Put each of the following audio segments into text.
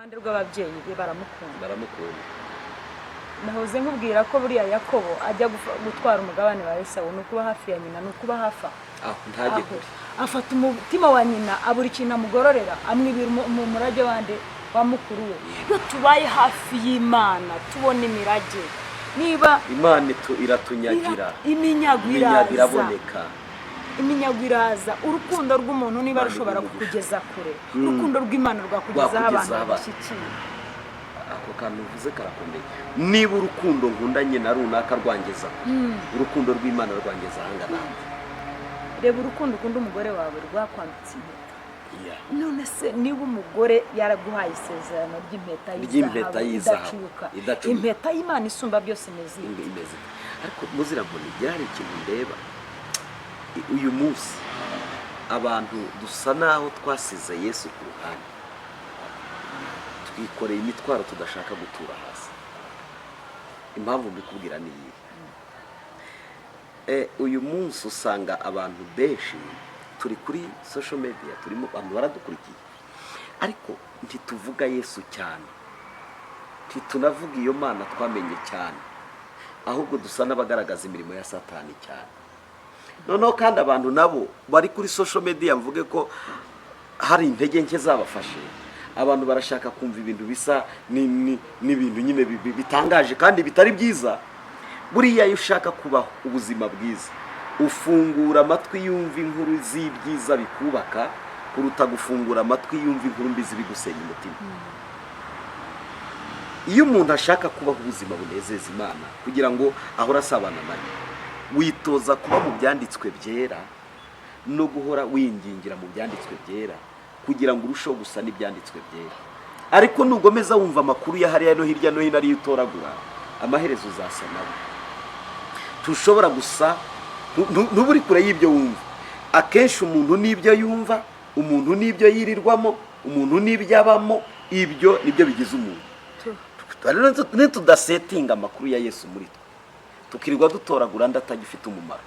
Iruhande rw'ababyeyi be baramukunda. Baramukunda. Nahoze nkubwira ko buriya Yakobo ajya gutwara umugabane wa Esawu, ni ukuba hafi ya nyina, ni ukuba hafi aho. Aho ntajye Aho. kure. Afata umutima wa nyina, abura ikintu amugororera, amwibira mu murage wande? Wa mukuru we. Iyo tubaye hafi y'Imana tubona imirage, niba Imana iratunyagira. Iminyago Iminyago iraza. iraboneka. Iminyago iraza. Urukundo rw'umuntu niba Imana rushobora iguha umugisha. kukugeza kure, urukundo rw'Imana rwakugezaho abantu Rwakugezaho abantu. badashyikiye. Ako kantu uvuze karakomeye. Niba urukundo nkundanye na runaka rwangeza kure, urukundo rw'Imana rwangeza ahangana. Reba urukundo ukunda umugore wawe rwakwambitse impeta. None se niba umugore yaraguhaye isezerano ry'impeta Ry'impeta y'izahabu y'izahabu, idacuka, idacuka. impeta y'Imana isumba byose imeze ite? Imeze ite? Ariko muzirambona byari ikintu ndeba uyu munsi, abantu dusa naho twasize Yesu ku ruhande, twikoreye imitwaro tudashaka gutura hasi. Impamvu mbikubwira ni iyi: uyu munsi usanga abantu benshi turi kuri social media, turimo abantu baradukurikiye, ariko ntituvuga Yesu cyane, ntitunavuga iyo Mana twamenye cyane, ahubwo dusa n'abagaragaza imirimo ya Satani cyane. Noneho kandi abantu nabo bari kuri social media, mvuge ko hari intege nke zabafashe, abantu barashaka kumva ibintu bisa n'ibintu nyine bitangaje kandi bitari byiza. Buriya iyo ushaka kubaho ubuzima bwiza, ufungura amatwi yumva inkuru z'ibyiza bikubaka kuruta gufungura amatwi yumva inkuru mbi zibigusenya umutima. Iyo umuntu ashaka kubaho ubuzima bunezeza Imana kugira ngo ahore asabana nayo, witoza kuba mu byanditswe byera no guhora wingingira mu byanditswe byera kugira ngo urusheho gusa n'ibyanditswe byera. Ariko nugomeza wumva amakuru ya hariya no hirya no hino ariyo utoragura, amaherezo uzasa nabo. Ntushobora gusa ntuba uri kure y'ibyo wumva. Akenshi umuntu n'ibyo yumva, umuntu n'ibyo yirirwamo, umuntu n'ibyo abamo, ibyo nibyo bigize umuntu. Rero nitudasetinga amakuru ya Yesu muri twe, tukirirwa dutoragura andi atagifite umumaro,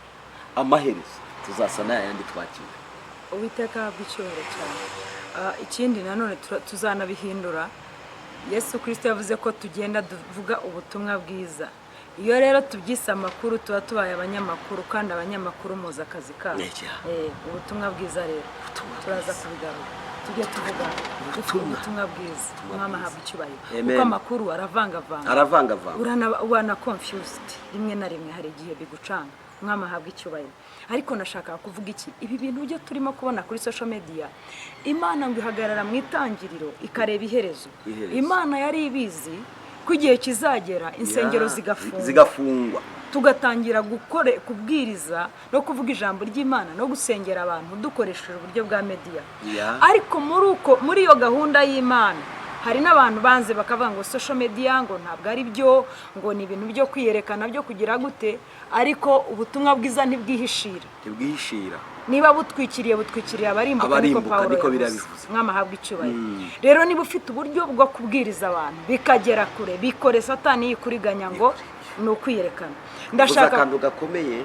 amaherezo tuzasa n'ayandi twakira. Uwiteka ahabwa icyubahiro cyane. Ikindi nanone tuzanabihindura. Yesu Kirisito yavuze ko tugenda tuvuga ubutumwa bwiza. Iyo rero tubyise amakuru, tuba tubaye abanyamakuru, kandi abanyamakuru muzi akazi kabo. Yeah. Ubutumwa bwiza rero Ubutumwa turaza bwiza. kubigarura, tujye tuvuga Ubutumwa. ubutumwa bwiza. Ubutumwa Umwami bwiza. ahabwa icyubahiro. Amen. Kuko amakuru aravangavanga. Aravangavanga. Ubana confused, rimwe na rimwe hari igihe bigucanga. Umwami ahabwa icyubahiro. Ariko nashakaga kuvuga iki? Ibi bintu byo turimo kubona kuri social media, Imana ngo ihagarara mu itangiriro ikareba iherezo. Iherezo. Imana yari ibizi ko igihe kizagera insengero zigafungwa, zigafungwa, tugatangira gukore kubwiriza no kuvuga ijambo ry'Imana no gusengera abantu dukoresheje uburyo bwa media. Ariko muri iyo gahunda y'Imana hari n'abantu banze, bakavuga ngo social media ngo ntabwo ari byo, ngo ni ibintu byo kwiyerekana, byo kugira gute. Ariko ubutumwa bwiza ntibwihishira. Ntibwihishira. Niba butwikiriye, butwikiriye abarimbuka, niko Abarimbuka, Pawulo niko biriya yavuze. bivuze. Mwami ahabwa icyubahiro. Rero niba ufite uburyo bwo kubwiriza abantu bikagera kure, bikore. Satani yikuriganya ngo ni ukwiyerekana. Uvuze Ndashaka akantu gakomeye.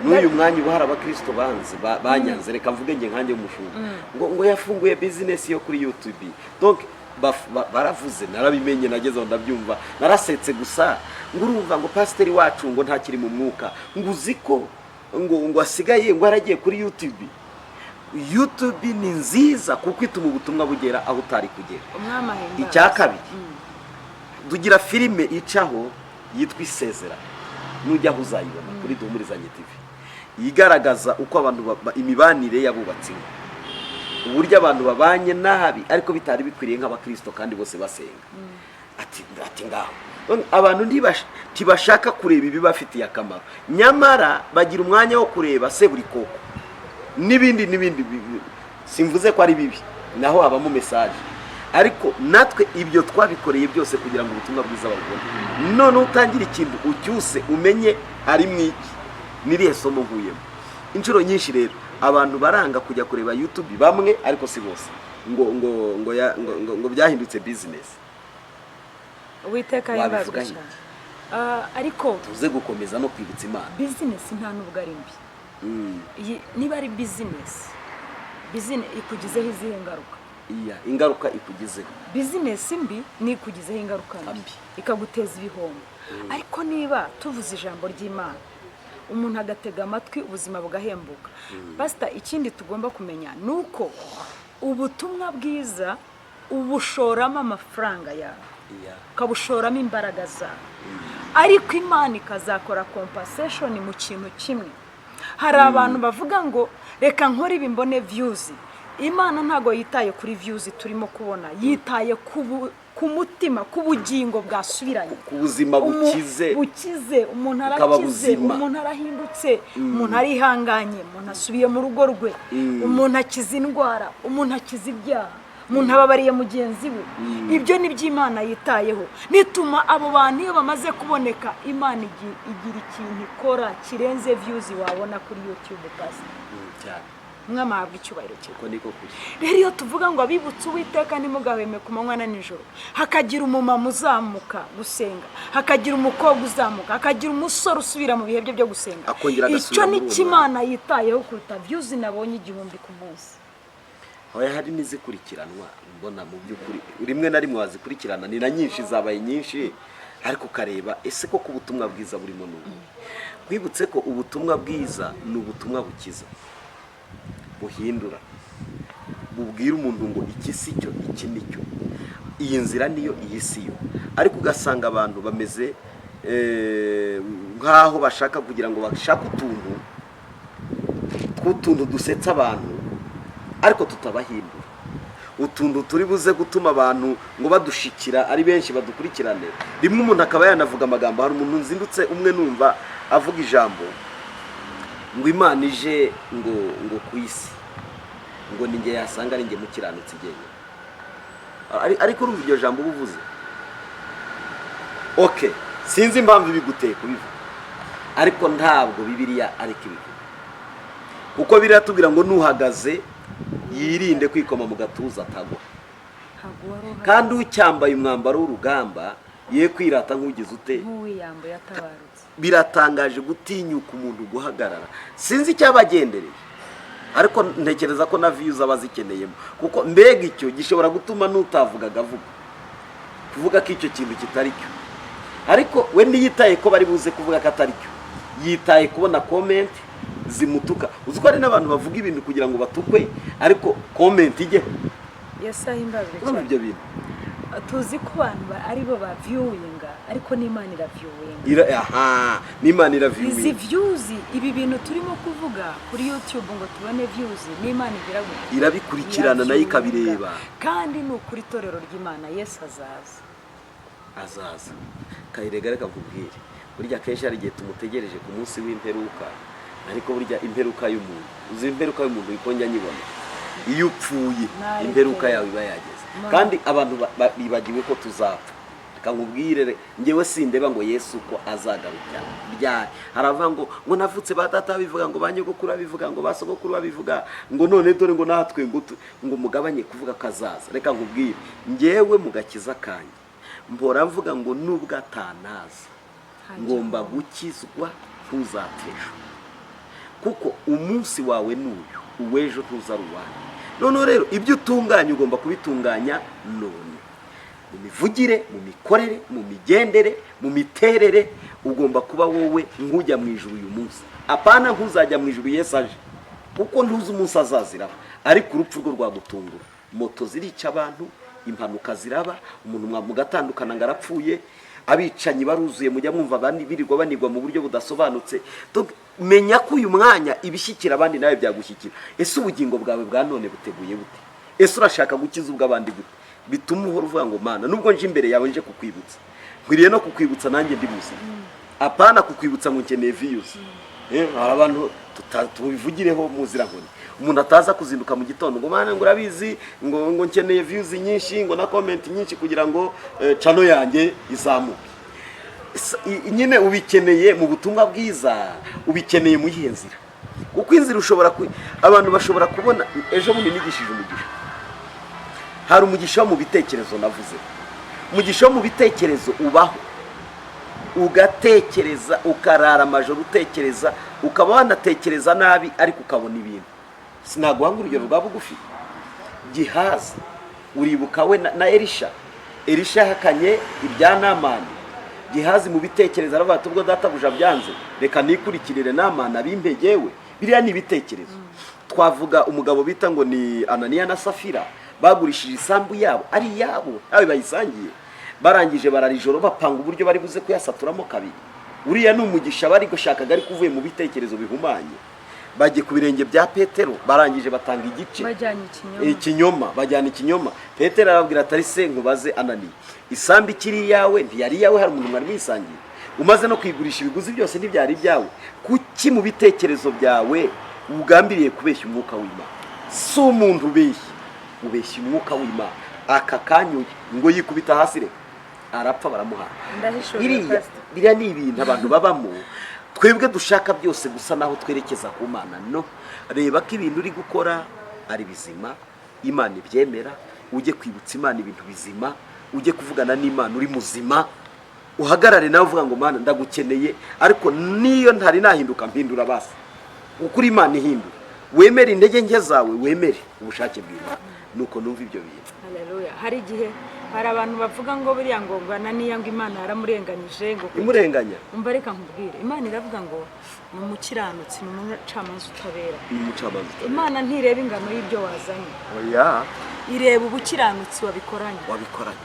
N'uyu mwanya uba hari abakristo banze banyanze, reka mvuge nge nkanjye w'umushumba, ngo yafunguye business yo kuri YouTube. Donc baravuze, narabimenye, nageze aho ndabyumva, narasetse gusa, ngo urumva ngo pasiteri wacu ngo ntakiri mu mwuka, ngo uzi ko ngo asigaye ngo yaragiye kuri YouTube. YouTube ni nziza kuko ituma ubutumwa bugera aho utari kugera. Umwami ahimbaza. Icya kabiri, tugira filime icaho yitwa Isezerano, nujya aho uzayibona kuri Duhumurizanye TV, igaragaza uko abantu imibanire y'abubatsi ingo, uburyo abantu babanye nabi ariko bitari bikwiriye nk'abakristo kandi bose basenga. Ati ngaho none abantu ntibashaka kureba ibibafitiye akamaro, nyamara bagira umwanya wo kureba seburikoko n'ibindi n'ibindi. Simvuze ko ari bibi, naho habamo message, ariko natwe ibyo twabikoreye byose kugira ngo ubutumwa bwiza babubone. None utangira ikintu ucyuse, umenye harimo iki, n'irihe somo nkuyemo. Inshuro nyinshi rero abantu baranga kujya kureba YouTube, bamwe ariko si bose, ngo byahindutse business. Uwiteka ahimbazwe Wabivuga cyane. iki? Ariko Tuze gukomeza no kwibutsa Imana. Business nta nubwo ari mbi. Iyi niba ari business, business ikugizeho izihe ngaruka? Iya, ingaruka ikugizeho. Business mbi ni ikugizeho ingaruka mbi, Mbi. ikaguteza ibihombo. Ariko niba tuvuze ijambo ry'Imana, umuntu agatega amatwi, ubuzima bugahembuka. Pasita, ikindi tugomba kumenya ni uko ubutumwa bwiza ubushoramo amafaranga yawe, ukabushoramo imbaraga zawe, ariko Imana ikazakora compensation mu kintu kimwe. Hari abantu bavuga ngo reka nkore ibi mbone views. Imana ntabwo yitaye kuri views turimo kubona, yitaye ku mutima, ku bugingo bwasubiranye, ku buzima bukize. Bukize. Umuntu Bukaba arakize, buzima. umuntu arahindutse, umuntu arihanganye, umuntu asubiye mu rugo rwe, umuntu akiza indwara, umuntu akiza ibyaha, umuntu ababariye mugenzi we. Ibyo ni byo Imana yitayeho. Nituma abo bantu iyo bamaze kuboneka, Imana igira ikintu ikora kirenze views wabona kuri YouTube, pasita. Cyane. Umwami ahabwa icyubahiro cye. Uko niko kuri. Rero iyo tuvuga ngo abibutse Uwiteka ntimugahweme ku manywa na nijoro, hakagira umumama uzamuka gusenga, hakagira umukobwa uzamuka, hakagira umusore usubira mu bihe bye byo gusenga, Akongera agasubira icyo ni muri uwo cyo Imana yitayeho kuruta views nabonye 1000 ku munsi. Hoya, hari n'izikurikiranwa mbona mu by'ukuri rimwe na rimwe wazikurikirana ni na nyinshi, zabaye nyinshi, ariko ukareba ese koko ubutumwa bwiza burimo ni ubuhe? Nkwibutse ko ubutumwa bwiza ni ubutumwa bukiza, buhindura, bubwira umuntu ngo iki si cyo, iki ni cyo, iyi nzira niyo, iyi si yo. Ariko ugasanga abantu bameze nk'aho bashaka kugira ngo bashake utuntu tw'utuntu dusetsa abantu ariko tutabahindura, utuntu turi buze gutuma abantu ngo badushikira ari benshi, badukurikirane. Rimwe umuntu akaba yanavuga amagambo. Hari umuntu nzindutse umwe numva avuga ijambo ngo Imana ije ngo ku isi ngo ni njye yasanga ari njye mukiranutsi jyenyine. Ariko urumva iryo jambo uba uvuze, okay, sinzi impamvu ibiguteye kubivuga, ariko ntabwo Bibiliya ariko ibivuga, kuko biratubwira ngo nuhagaze yirinde kwikoma mu gatuza atagwa. Ntabwo wari uhari. Kandi ucyambaye umwambaro w'urugamba ye kwirata nk'ugize ute? Nk'uwiyambuye atabarutse. Biratangaje gutinyuka umuntu guhagarara. Sinzi icyabagendereye, ariko ntekereza ko na views aba azikeneyemo, kuko mbega icyo gishobora gutuma n'utavugaga avuga, kuvuga ko icyo kintu kitari cyo. Ariko we ntiyitaye ko bari buze kuvuga ko atari cyo, yitaye kubona comment zimutuka. Uzi ko hari n'abantu bavuga ibintu kugira ngo batukwe, ariko comment ijyeho? Yesu ahimbazwe Urumva cyane. ibyo bintu? Tuzi ko abantu ari bo ba viewinga, ariko n'Imana iraviewinga. Aha, n'Imana Izi iraviewinga. views, ibi bintu turimo kuvuga kuri YouTube ngo tubone views, n'Imana igira gute? Irabikurikirana nayo, Iraviewinga. ikabireba. Kandi ni ukuri, itorero ry'Imana, Yesu azaza. Azaza. Kayirega, reka nkubwire, burya akenshi hari igihe tumutegereje ku munsi w'imperuka, ariko burya imperuka y'umuntu, uzi imperuka y'umuntu uko njya nyibona? Iyo upfuye, Nabi imperuka pe. yawe iba yageze. Mana. Kandi abantu bibagiwe ko tuzapfa. Reka nkubwire, njyewe sindeba ngo Yesu ko azagaruka ryari. Haravuga ngo navutse ba data babivuga, ngo ba nyogokuru babivuga, ngo ba sogokuru babivuga, ngo none dore ngo natwe ngo mugabanye kuvuga ko azaza. Reka nkubwire, njyewe mu gakiza kanjye mpora mvuga ngo nubwo atanaza, ngomba gukizwa ntuzapfe ejo, kuko umunsi wawe n'uyu, uw'ejo ntuza ari uwanjye. Noneho rero ibyo utunganya ugomba kubitunganya none, mu mivugire, mu mikorere, mu migendere, mu miterere. Ugomba kuba wowe nk'ujya mu ijuru uyu munsi, apana nk'uzajya mu ijuru Yesu aje, kuko ntuzi umunsi azaziraho. Ariko urupfu rwo rwagutungura. Moto zirica abantu, impanuka ziraba, umuntu mugatandukana ngo arapfuye, abicanyi baruzuye, mujya mwumva abandi birirwa banigwa mu buryo budasobanutse. Donc, menya ko uyu mwanya ibishyikira abandi nawe byagushyikira. Ese ubugingo bwawe bwa none buteguye bute? Ese urashaka gukiza ubw'abandi gute? Bituma uhora uvuga ngo Mana, nubwo nje imbere yawe nje kukwibutsa, nkwiriye no kukwibutsa nanjye ndi muzima, apana kukwibutsa ngo nkeneye views. Hari abantu tubivugireho muzirankoni, umuntu ataza kuzinduka mu gitondo ngo Mana, ngo urabizi, ngo nkeneye views nyinshi, ngo na comment nyinshi kugira ngo channel yanjye izamuke. Nyine ubikeneye mu butumwa bwiza, ubikeneye mu yihe nzira? Kuko inzira ushobora abantu bashobora kubona. Ejo bundi nigishije umugisha. Hari umugisha wo mu bitekerezo navuze. Umugisha wo mu bitekerezo ubaho, ugatekereza, ukarara amajoro utekereza, ukaba wanatekereza nabi, ariko ukabona ibintu. Sinaguhanga urugero rwa bugufi. Gihazi Uribuka we na Elisha. Elisha yahakanye ibya Namani. Gihazi mu bitekerezo aravuga ati: "Ubwo databuja byanze, reka nikurikirire Namani abimpegewe." Biriya ni ibitekerezo. Twavuga umugabo bita ngo ni Ananiya na Safira, bagurishije isambu yabo ari iyabo, ntawe bayisangiye. Barangije barara ijoro bapanga uburyo bari buze kuyasaturamo kabiri. Uriya ni umugisha bari gushakaga, ariko uvuye mu bitekerezo bihumanye. Bajye ku birenge bya Petero, barangije batanga igice. Bajyanye ikinyoma. Ikinyoma, bajyana ikinyoma. Petero arababwira atari se nkubaze, Anani, isambu ikiri iyawe ntiyari iyawe? Hari umuntu mwari mwisangiye? Umaze no kuyigurisha, ibiguzi byose ntibyari ibyawe? Kuki mu bitekerezo byawe ugambiriye kubeshya umwuka w'Imana? Si umuntu ubeshya, ubeshya umwuka w'Imana. Aka kanya ngo yikubita hasi, reka arapfa, baramuhamba. Ndahishurira, Biriya Pastor. biriya ni ibintu abantu babamo. Twebwe dushaka byose gusa naho twerekeza ku Mana. No reba ko ibintu uri gukora ari bizima, Imana ibyemera. Ujye kwibutsa Imana ibintu bizima, ujye kuvugana n'Imana uri muzima, uhagarare nawe uvuga ngo: "Mana, ndagukeneye, ariko niyo ntari nahinduka, mpindura." Basi ukuri Imana ihindura, wemere intege nke zawe, wemere ubushake bw'Imana. Nuko numva ibyo bintu. Haleluya. Hari igihe hari abantu bavuga ngo buriya ngo Ananiya, ngo Imana yaramurenganyije, ngo Imurenganya? Umva, reka nkubwire, Imana iravuga ngo ni umukiranutsi, ni umucamanza utabera. Ni umucamanza utabera. Imana ntireba ingano y'ibyo wazanye. Oya. Ireba ubukiranutsi wabikoranye. Wabikoranye.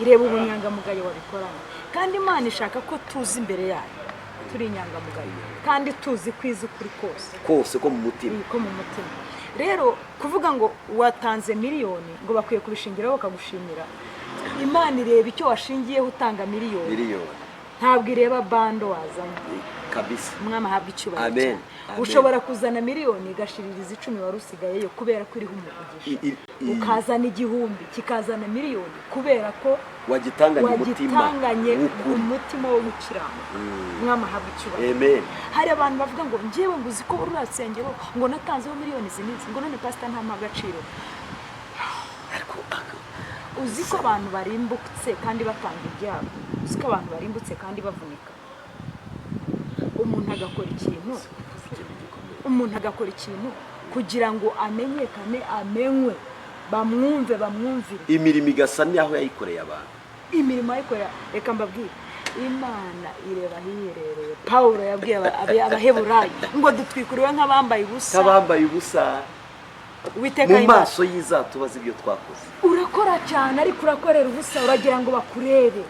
Ireba ubunyangamugayo wabikoranye. Kandi Imana ishaka ko tuzi imbere yayo turi inyangamugayo, kandi tuzi ko izi ukuri kose. Kose ko mu mutima. Ko mu mutima. Rero kuvuga ngo watanze miliyoni, ngo bakwiye kubishingiraho bakagushimira, Imana ireba icyo washingiyeho utanga miliyoni. Miliyoni. Ntabwo ireba bando wazanye. Kabisa. Umwami ahabwa icyubahiro Amen. cyane. Amen. Ushobora kuzana miliyoni igashiririza 10 wari usigayeyo, kubera ko iriho umugisha. Ukazana 1000 kikazana miliyoni kubera ko wagitanganye umutima wagitanganye w'ukuri. Umutima wo gukiranuka. Umwami ahabwa icyubahiro. Amen. Hari abantu bavuga ngo njyewe ngo uzi ko ruriya rusengero ngo natanzeho miliyoni izi n'izi, ngo none pasita ntampa agaciro. Ariko Uzi ko abantu barimbutse kandi batanga ibyabo? Uzi ko abantu barimbutse kandi bavunika? Umuntu agakora ikintu, umuntu agakora ikintu kugira ngo amenyekane, amenywe, bamwumve, bamwumvire. Imirimo igasa n'aho yayikoreye abantu. Imirimo ayikorera. Reka mbabwire, Imana ireba ahiherereye. Pawulo yabwiye Abaheburayo ngo dutwikuriwe nk'abambaye ubusa. Nk'abambaye ubusa. Uwiteka mu Imana. Maso y'izatubaza ibyo twakoze. Urakora cyane, ariko urakorera ubusa, uragira ngo bakurebe.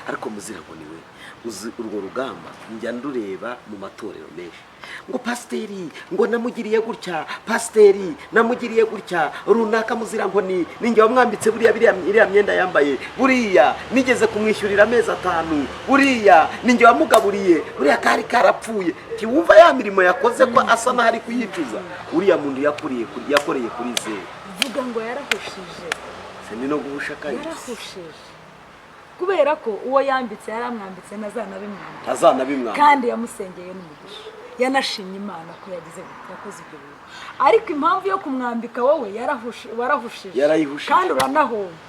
Ariko muzira ngo niwe uzi urwo rugamba njya ndureba mu matorero menshi, ngo pasiteri ngo namugiriye gutya, pasiteri namugiriye gutya runaka, muzira ngo ni ninjye wamwambitse buriya, biriya, iriya myenda yambaye buriya, nigeze kumwishyurira amezi 5 buriya, ninjye wamugaburiye buriya, kari karapfuye. Ntiwumva ya mirimo yakoze ko asa n'aho ari kuyicuza? Uriya muntu yakoreye kuri zeru. Vuga ngo yarahushije. Se ni no guhusha kahise. Yarahushije kubera ko uwo yambitse yaramwambitse ntazanabimwambika. Ntazanabimwambika. Kandi yamusengeye n'umugisha, yanashimye Imana ko yagize yakoze ibyo bintu. Ariko impamvu yo kumwambika wowe warahushije. Yarayihushije. Kandi uranahomba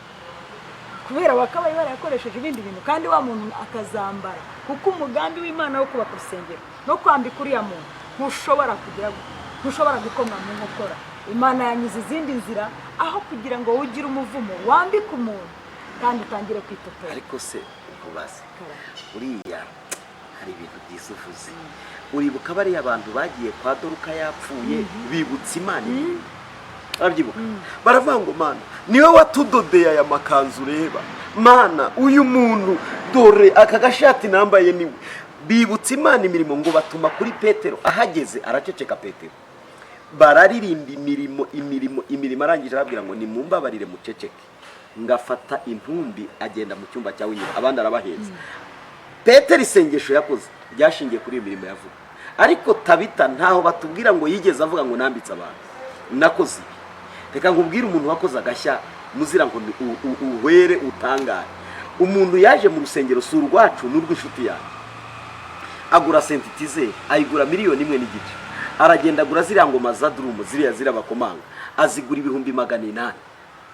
kubera wakabaye warayakoresheje ibindi bintu, kandi wa muntu akazambara, kuko umugambi w'Imana wo kubaka urusengero no kwambika uriya muntu ntushobora kugira, ntushobora gukomwa mu nkokora. Imana yanyuze izindi nzira aho kugira ngo wowe ugire umuvumo wambike umuntu kandi utangire kwitotera. Ariko se nkubaze, uriya hari ibintu byiza uvuze. Uribuka bariya abantu bagiye kwa Doruka yapfuye, bibutsa Imana ibintu? Barabyibuka, baravuga ngo: "Mana, niwe watudodeye aya makanzu ureba. Mana, uyu muntu dore aka gashati nambaye niwe." Bibutsa Imana imirimo, ngo batuma kuri Petero. Ahageze araceceka. Petero bararirimba imirimo, imirimo, imirimo. Arangije arababwira ngo: "Nimumbabarire muceceke." Ngafata intumbi, agenda mu cyumba cya wenyine, abandi arabaheza. Petero isengesho yakoze ryashingiye kuri iyo mirimo yavuga. Ariko Tabita ntaho batubwira ngo yigeze avuga ngo nambitse abantu, nakoze ibi. Reka nkubwire umuntu wakoze agashya, muzira ngo uhwere utangare. Umuntu yaje mu rusengero, si urwacu, ni urw'inshuti yanjye, agura synthétiseur, ayigura miliyoni 1.5. Aragenda agura ziriya ngoma za drum, ziriya ziriya bakomanga, azigura 800,000.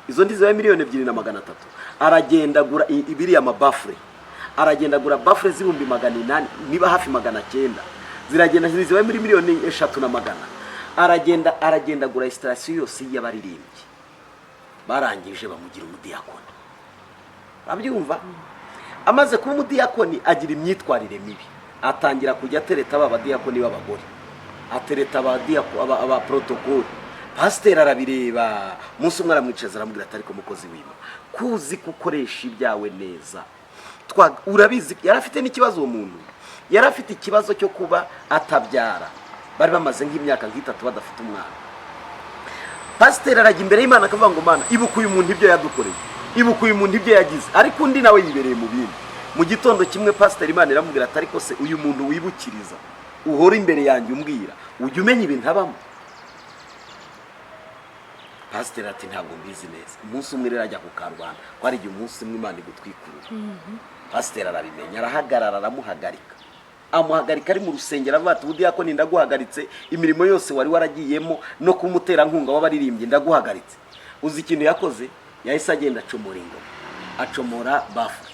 Izo ndi zibaye miliyoni 2 na 300. Aragenda agura ibiriya ma baffle, aragenda agura baffle z'800,000, niba hafi 900, ziragenda zibaye muri miliyoni 3 na 100. Aragenda agura installation yose y'abaririmbyi. Barangije bamugira umudiyakoni. Urabyumva? Amaze kuba umudiyakoni, agira imyitwarire mibi, atangira kujya atereta ba badiyakoni b'abagore, atereta aba protokoli. Pasiteri arabireba, umunsi umwe aramwicaza, aramubwira ati: "Ariko mukozi w'Imana, kuzi gukoresha ibyawe neza, urabizi." Yari afite n'ikibazo uwo muntu, yari afite ikibazo cyo kuba atabyara. Bari bamaze nk'imyaka nk'itatu badafite umwana. Pasiteri arajya imbere y'Imana akavuga ngo: "Mana, ibuka uyu muntu ibyo yadukoreye, ibuka uyu muntu ibyo yagize." Ariko undi nawe yibereye mu bindi. Mu gitondo kimwe pasiteri, Imana iramubwira ati: "Ariko se uyu muntu wibukiriza, uhora imbere yanjye umbwira, ujya umenya ibintu abamo?" Pasiteri ati: "Ntabwo mbizi neza." Umunsi umwe rero ajya ku karubanda, ko hari igihe umunsi umwe Imana igutwikurura. Pasiteri arabimenya, arahagarara, aramuhagarika, amuhagarika ari mu rusengero, avuga ati: "Ubudiyakoni ndaguhagaritse, imirimo yose wari waragiyemo no kuba umuterankunga w'abaririmbyi ndaguhagaritse." Uzi ikintu yakoze? Yahise agenda acomora ingoma, acomora baffle.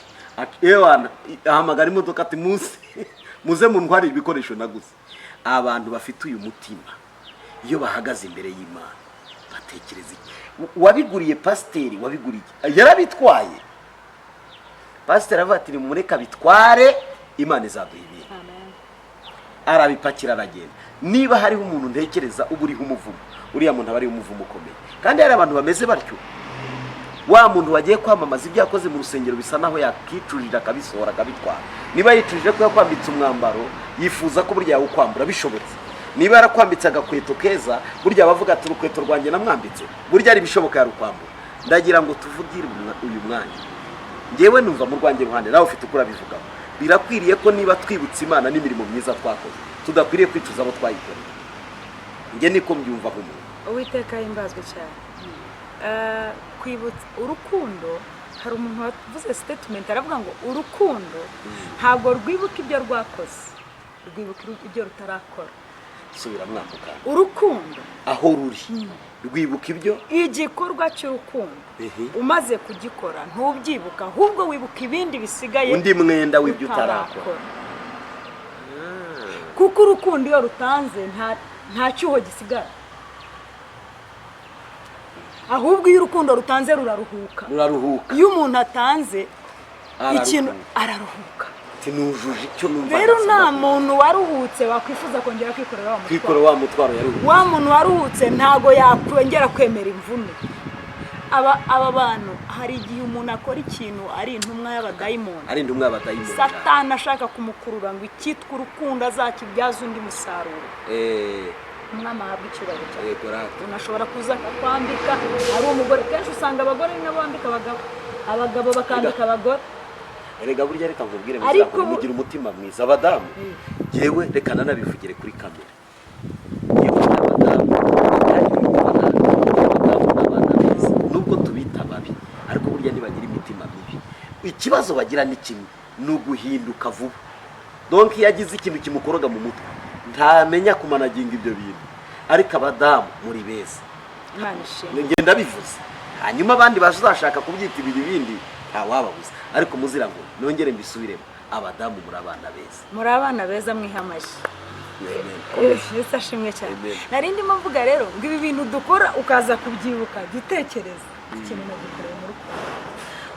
Ewana, ahamagara imodoka ati: "Munsi muze muntwarire ibikoresho naguze." Abantu bafite uyu mutima, iyo bahagaze imbere y'Imana batekereza iki? Wabiguriye pasiteri, wabiguriye, yarabitwaye. Pasiteri avuga ati: "Nimureke abitware, Imana izaduha ibintu." Amen. Arabipakira, aragenda. Niba hariho umuntu ntekereza uba uriho umuvumo, uriya muntu aba ariho umuvumo ukomeye. Kandi hari abantu bameze batyo. Wa muntu wagiye kwamamaza ibyo yakoze mu rusengero, bisa naho yakicujije akabisohora, akabitwara. Niba yicujije ko yakwambitse umwambaro, yifuza ko burya yawukwambura bishobotse. Niba yarakwambitse agakweto keza, burya abavuga ati: "Urukweto rwanjye namwambitse," burya ari ibishoboka yarukwambura. Ndagira ngo tuvugire uyu mwanya, ngewe numva mu rwanjye ruhande, nawe ufite uko urabivugaho, birakwiriye ko niba twibutse Imana n'imirimo myiza twakoze, tudakwiriye kwicuza abo twayikoreye. Njye niko mbyumva nk'umuntu. Uwiteka himbazwe cyane. Kwibutsa urukundo, hari umuntu wavuze statement, aravuga ngo urukundo ntabwo rwibuka ibyo rwakoze, rwibuka ibyo rutarakora. Subira mwako kantu. Urukundo aho ruri rwibuka ibyo igikorwa cy'urukundo umaze kugikora ntubyibuka, ahubwo wibuka ibindi bisigaye undi mwenda w'ibyo utarakora. Kuko urukundo iyo rutanze nta cyuho gisigara, ahubwo iyo urukundo rutanze ruraruhuka. Ruraruhuka. Iyo umuntu atanze Araruhuka. ikintu, araruhuka. Ati: "Nujuje icyo numva." Rero nta nasabwa. muntu waruhutse wakwifuza kongera kwikorera wa mutwaro. Kwikorera wa mutwaro yaruhutse. Wa muntu waruhutse ntago yakongera kwemera imvune. Aba bantu, hari igihe umuntu akora ikintu ari intumwa y'abadayimoni. Ari intumwa y'abadayimoni. Satani ashaka kumukurura ngo icyitwa urukundo azakibyaze undi musaruro. Umwami ahabwa icyubahiro cyane. Yego rata. Umuntu ashobora kuza akakwambika ari umugore. Kenshi usanga abagore ni nabo bambika abagabo, abagabo bakambika abagore. Erega burya reka nkubwire, Ariko muzakure mugira umutima mwiza abadamu. Yewe, reka nanabivugire kuri kamera, yewe abadamu, kandi abadamu n'abana beza, nubwo tubita babi, ariko burya ntibagira imitima mibi. Ikibazo bagira ni kimwe, ni uguhinduka vuba. Donc iyo agize ikintu kimukoroga mu mutwe, ntamenya kumanaginga ibyo bintu. Ariko abadamu muri beza. Imana ishimwe. Ngenda bivuze, hanyuma abandi bazashaka kubyita ibiri bindi ntawababuza. Ariko muzira ngo nongere mbisubiremo, abadamu muri abana beza. Muri abana beza, mwiha amashyi. Amen. Yesu ashimwe cyane. Amen. Nari ndimo mvuga rero ngo ibi bintu dukora ukaza kubyibuka, jya utekereza ikintu nagikoreye mu rukundo.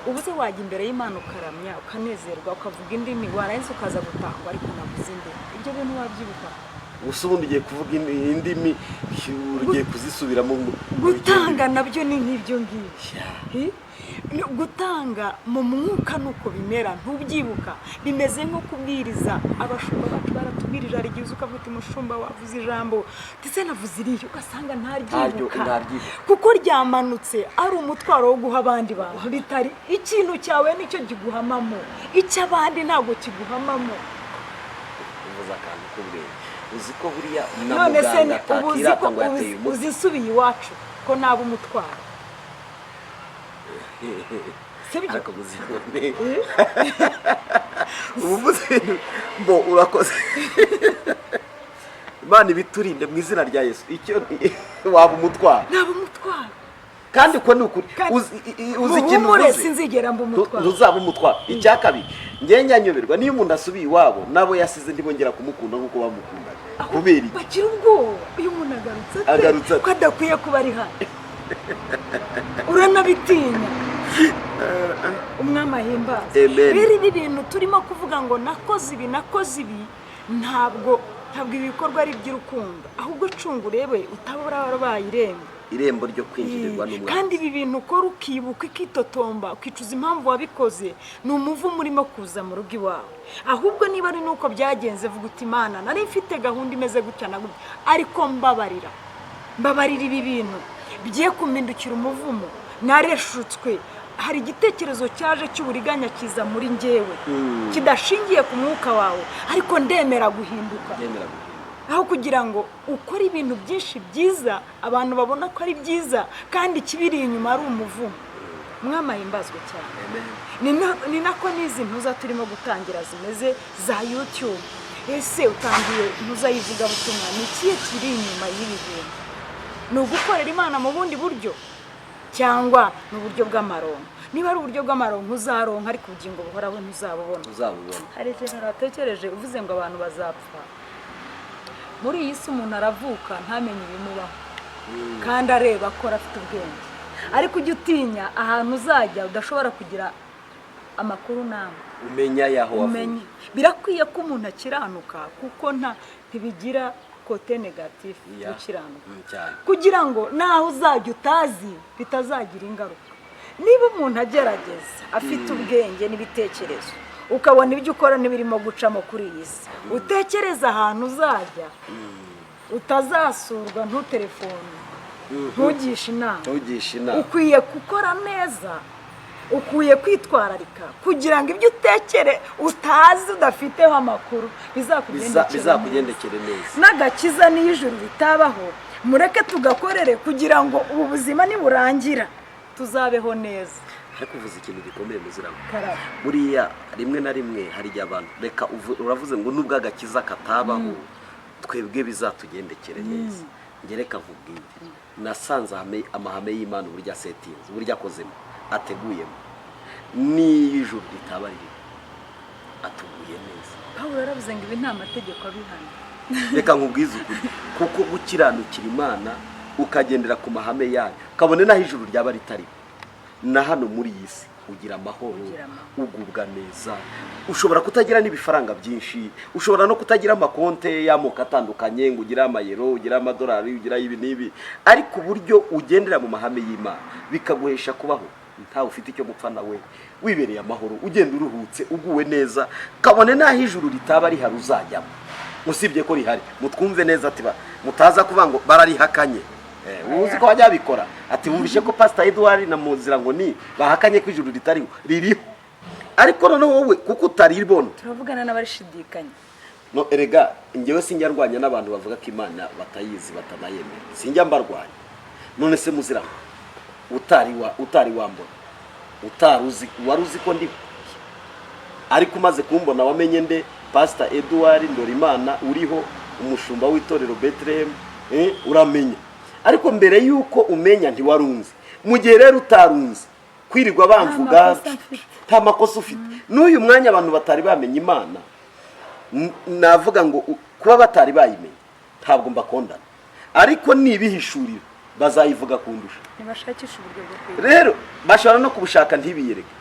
Ubu se wajya imbere y'Imana ukaramya, ukanezerwa, ukavuga indimi, warangiza ukaza gutangwa, ariko navuze indimi, ibyo bintu wabyibuka? Gusa ubundi ugiye kuvuga indimi, ugiye kuzisubiramo Gutanga nabyo ni nk'ibyo ngibyo. Yeah. Hi? Gutanga mu mwuka nuko bimera, ntubyibuka. Bimeze nko kubwiriza. Abashumba bacu baratubwirije, hari igihe uza ukavuga uti: "Mushumba, wavuze ijambo," ndetse navuze iriya, ugasanga ntaryibuka. Ntaryibuka. Kuko ryamanutse ari umutwaro wo guha abandi bantu, ritari ikintu cyawe. Nicyo kiguhamamo, icy'abandi ntabwo kiguhamamo. Uvuze akantu k'ubwenge. Uzi ko buriya na None se muganga ubu uzi atakirata ko ngo yateye umuti? Uzi nsubiye iwacu ko naba umutwaro, sibyo? Ariko muzibone ubu uvuze mbo urakoze. Imana ibiturinde mu izina rya Yesu. Icyo waba umutwaro. Naba umutwaro. Kandi uko ni ukuri. Uzi ikintu Muhumure, uvuze? sinzigera mba umutwaro. Ntuzaba umutwaro. Icya kabiri, njye nyanyoberwa niyo umuntu asubiye iwabo, nabo yasize ntibongera kumukunda nk'uko bamukundaga. Kubera iki? Bagira ubwoba, uyu muntu agarutse ate? Agarutse ate? Ko adakwiye kuba ari hano. Uranabitinya. Umwami ahimbaza. Amen. Rero ibi bintu turimo kuvuga ngo nakoze ibi, nakoze ibi, ntabwo ibi bikorwa ari iby'urukundo, ahubwo cunga urebe utabura warabaye irembo. Irembo ryo kwinjirirwa n'umwanzi. Kandi ibi bintu ukora ukibuka, ukitotomba, ukicuza impamvu wabikoze, ni umuvumo urimo kuza mu rugo iwawe. Ahubwo niba ari nuko byagenze, vuga uti: "Imana, nari mfite gahunda imeze gutya na gutya, ariko mbabarira, mbabarira, ibi bintu bigiye kumpindukira umuvumo. Nareshutswe, hari igitekerezo cyaje cy'uburiganya kiza muri njyewe kidashingiye ku mwuka wawe, ariko ndemera guhinduka." Ndemera guhinduka. Aho kugira ngo ukore ibintu byinshi byiza abantu babona ko ari byiza, kandi ikibiri inyuma ari umuvumo. Mwami ahimbazwe cyane. Amen. Ni nako n'izi ntuza turimo gutangira zimeze za YouTube. Ese utangiye ntuza y'ivugabutumwa, ni ikihe kiri inyuma y'ibi bintu? Ni ugukorera Imana mu bundi buryo, cyangwa ni uburyo bw'amaronko? Niba ari uburyo bw'amaronko, uzaronka, ariko ubugingo buhoraho ntuzabubona. Uzabubona. Hari ikintu natekereje uvuze ngo abantu bazapfa. Muri iyi si umuntu aravuka ntamenye ibimubaho, kandi areba akora, afite ubwenge, ariko ujya utinya ahantu uzajya udashobora kugira amakuru n'amwe. Umenya yaho wavuye. Umenye. Birakwiye ko umuntu akiranuka, kuko ntibigira côté négatif gukiranuka, Cyane. kugira ngo naho uzajya utazi bitazagira ingaruka. Niba umuntu agerageza afite ubwenge n'ibitekerezo, ukabona ibyo ukora n'ibirimo gucamo kuri iyi si, utekereza ahantu uzajya utazasurwa, ntutelefone, ntugishe inama. Ntugishe inama. Ukwiye gukora neza, ukwiye kwitwararika kugira ngo ibyo utekere utazi, udafiteho amakuru, bizakugendekere neza. Bizakugendekere neza. N'agakiza n'iyo ijuru ritabaho, mureke tugakorere kugira ngo ubu buzima niburangira tuzabeho neza. Ariko uvuze ikintu gikomeye, muziramo. Karabo. Buriya rimwe na rimwe hari igihe abantu, reka uravuze ngo nubwo agakiza katabaho, twebwe bizatugendekere neza. Njye reka nkubwire, nasanze amahame y'Imana, uburyo asetinze, uburyo akozemo, ateguyemo, n'iyo ijuru ritaba ririmo atuguye neza. Pawulo yaravuze ngo ibi nta mategeko abihana. Reka nkubwize ukuri, kuko gukiranukira Imana, ukagendera ku mahame yayo, kabone n'aho ijuru ryaba ritariho, na hano muri iyi si ugira amahoro. Ugira amahoro. Ugubwa neza. Ushobora kutagira n'ibifaranga byinshi, ushobora no kutagira amakonte y'amoko atandukanye, ngo ugire amayero, ugire amadolari, ugire ibi n'ibi, ariko uburyo ugendera mu mahame y'Imana bikaguhesha kubaho ntawe ufite icyo gupfa nawe, wibereye amahoro, ugenda uruhutse, uguwe neza, kabone n'aho ijuru ritaba rihari uzajyamo. Usibye ko rihari, mutwumve neza, ati mutaza kuvuga ngo bararihakanye. Uzi ko bajya babikora, ati bumvishe ko Pastor Edouard na Muzira ngo ni bahakanye ko ijuru ritariho. Ririho, ariko noneho wowe kuko utaribona. Turavugana n'abarishidikanya. No erega njyewe sinjya ndwanya n'abantu bavuga ko Imana batayizi, batanayemera, sinjya mbarwanya. None se Muzira ngo utari wambona, utari uzi, wari uzi ko ndiho? Ariko umaze kumbona wamenye nde? Pastor Edouard Ndorimana uriho, umushumba w'itorero Bethlehem, uramenya. Ariko mbere y'uko umenya ntiwarunzi. Mu gihe rero utarunzi, kwirirwa bamvuga, Nta makosa mfite. nta makosa ufite. N'uyu mwanya abantu batari bamenya Imana, navuga ngo kuba batari bayimenya ntabwo mbakondana, ariko nibihishurira bazayivuga kundusha. Ntibashakisha uburyo bwo kwiga. Rero bashobora no kubushaka ntibiyereke.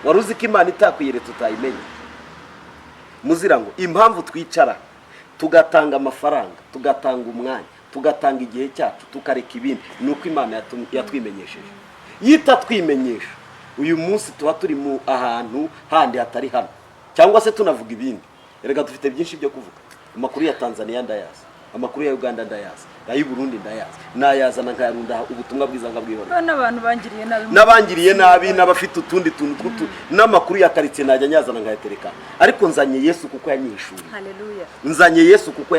Wari uzi ko Imana itakwiyeretse utayimenya? Muzira ngo impamvu twicara tugatanga amafaranga, tugatanga umwanya, tugatanga igihe cyacu, tukareka ibindi, ni uko Imana yatwimenyesheje. Iyo itatwimenyesha, uyu munsi tuba turi mu ahantu handi hatari hano, cyangwa se tunavuga ibindi. Erega dufite byinshi byo kuvuga. Amakuru ya Tanzania ndayazi, amakuru ya Uganda ndayazi, ay'u Burundi ndayazi, nayazana nkayarunda, ubutumwa bwiza nkabwihorera. N'abantu bangiriye nabi. N'abangiriye nabi, n'abafite utundi tuntu tw'utu, n'amakuru ya karitsiye najya nyazana nkayatereka, ariko nzanye Yesu kuko yanyihishuriye. Haleluya. Nzanye Yesu kuko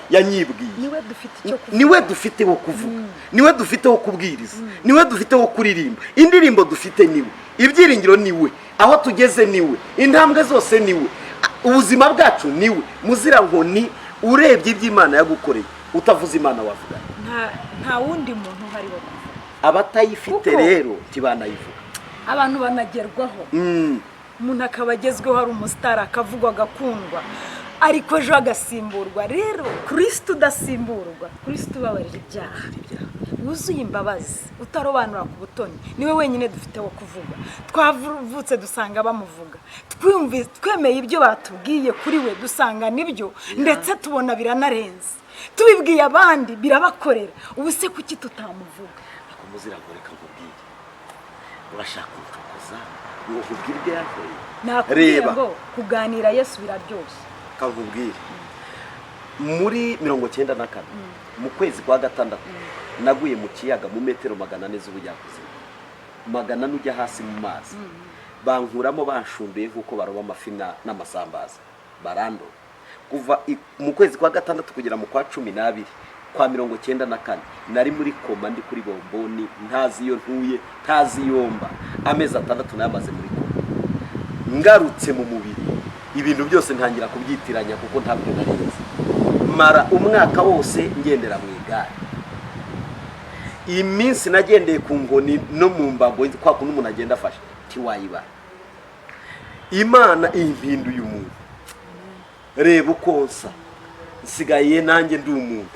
yanyibwiye. Niwe dufite icyo kuvuga. Niwe dufiteho kuvuga, niwe dufiteho kubwiriza, niwe dufiteho kuririmba indirimbo dufite, niwe ibyiringiro, niwe aho tugeze, niwe intambwe zose, niwe ubuzima bwacu, niwe. Muzira nkoni, urebye iby'Imana yagukoreye, utavuze Imana wavuga? Nta wundi muntu uhari wo kuvuga. Abatayifite rero ntibanayivuga. Abantu banagerwaho, umuntu akaba agezweho, ari umusitari, akavugwa, agakundwa, ariko ejo agasimburwa. Rero Kirisito udasimburwa, Kirisito ubabarira ibyaha. Wuzuye imbabazi, utarobanura ku butoni, niwe wenyine dufite wo kuvuga. Twavutse dusanga bamuvuga, twemeye ibyo batubwiye kuri we, dusanga nibyo, ndetse tubona biranarenze. Tubibwiye abandi birabakorera. Ubu se kuki tutamuvuga? Ariko muzirango, reka nkubwire, urashaka kuncokoza ngo nkubwire ibyo yankoreye? Nakubwiye Reba. ngo kuganira Yesu biraryoshye. Kankubwire, muri 94, mu kwezi kwa gatandatu, naguye mu kiyaga mu metero 400 z'ubujyakuzimu, 400 ujya hasi mu mazi. Bankuramo banshumbiye nk'uko baroba amafi n'amasambaza, barandoba. Kuva mu kwezi kwa gatandatu kugera mu kwa 12 kwa 94, nari muri koma, ndi kuri bomboni, ntazi iyo ntuye, ntazi iyo mba. Amezi 6 nayamaze muri koma. Ngarutse mu mubiri, ibintu byose ntangira kubyitiranya kuko ntabyo nari nzi. Mara umwaka wose ngendera mu igare. Iminsi nagendeye ku nkoni no mu mbago, kwa kundi umuntu agenda afashe, ntiwayibara. Imana impinduye umuntu. Reba uko nsa, nsigaye nanjye ndi umuntu.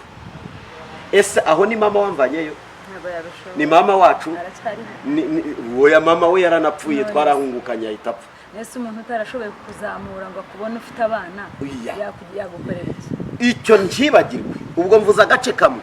Ese aho ni mama wamvanyeyo? Ntabwo yabishobora. Ni mama wacu. Aracyariho? Oya, mama we yaranapfuye, twarahungukanye ahita apfa. Mbese umuntu utarashoboye kukuzamura ngo akubone ufite abana Oya. yagukorera iki? Icyo ncyibagirwe. Ubwo mvuze agace kamwe.